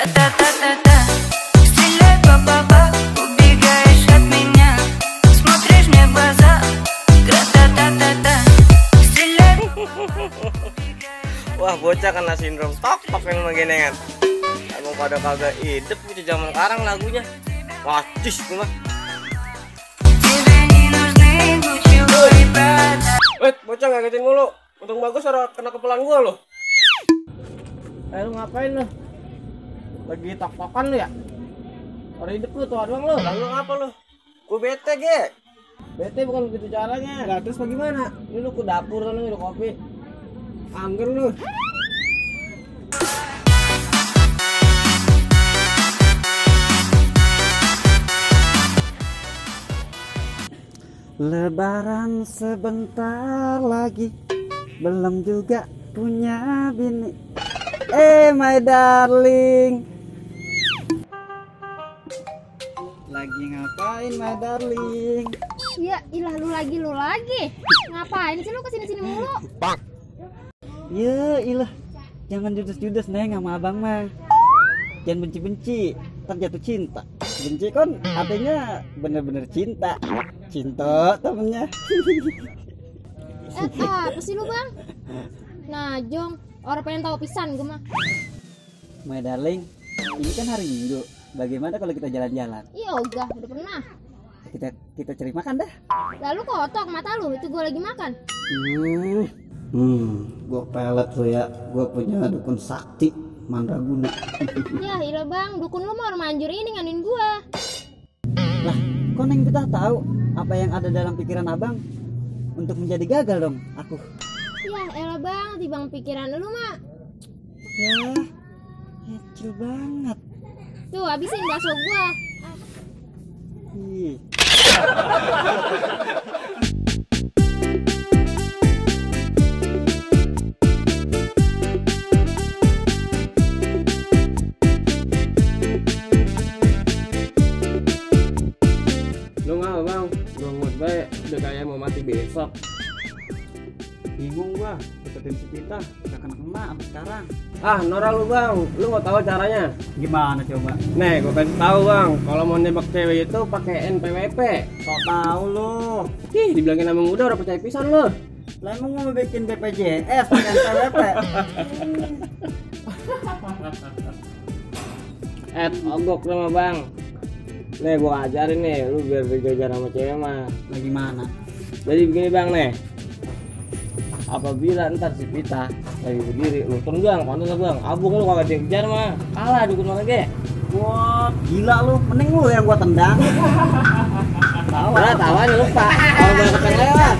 Гра-та-та-та-та. Стреляй, ба-ба-ба, убегаешь от меня. Смотришь мне в глаза. Гра-та-та-та-та. Стреляй. Wah, bocah kena sindrom tok yang menggenengan. Emang pada kagak hidup gitu zaman sekarang lagunya. Wah, cis mah. Тебе не нужны ключевые права. Bocah ngagetin mulu. Untung bagus orang kena kepelan gua lo. Lu ngapain lu? Lagi tak-takan lu ya? Orang hidup lu tuh doang lu. Lalu apa lu? Gua bete ge. Bete bukan begitu caranya. Lah terus bagaimana? Ini lu ke dapur lu minum kopi. Angger lu. Lebaran sebentar lagi, belum juga punya bini. My darling, lagi ngapain my darling? Ya ilah lu lagi. Ngapain sih lu kesini-sini mulu? Ya ilah, jangan judes-judes neng sama abang mah. Jangan benci-benci, ntar jatuh cinta. Benci kan artinya bener-bener cinta. Cinta temennya. Apa sih lu bang? Nah Jong, orang pengen tahu pisan gue mah. My darling, ini kan hari Minggu. Bagaimana kalau kita jalan-jalan? Iya udah pernah. Kita cari makan dah. Lalu kotok mata lu, itu gue lagi makan. Gue pelet tuh ya. Gue punya dukun sakti mandraguna. Ya ilah bang, dukun lu mau manjur ini nganin gue. Lah, kok neng kita tahu apa yang ada dalam pikiran abang untuk menjadi gagal dong aku. Ya elah bang, tibang pikiran lu mah. Ya, kecil banget. Tuh habisin bakso gue. Ih. Lu ngapa bang? Gua mood baik, udah kayak mau mati besok. Bingung gua, deketin si Pita, gak kena sampai sekarang. Ah, Nora lu bang, lu mau tahu caranya? Gimana coba? Nih, gua kasih tahu bang, kalau mau nembak cewek itu pakai NPWP. Kok tahu lu? Ih, dibilangin sama muda udah percaya pisan lu. Lah emang mau bikin BPJS pakai NPWP? Ogok sama bang. Nih gua ajarin nih, lu biar berjajar sama cewek mah. Lah gimana? Jadi begini bang nih. Apabila ntar si Pita lagi berdiri, lu turun bang, konten bang. Abung lu kagak dikejar mah, kalah dukun mana ge. Wah, gila lu, mending lu yang gua tendang. Tawa nih lupa. Kalau gua kepengen lewat.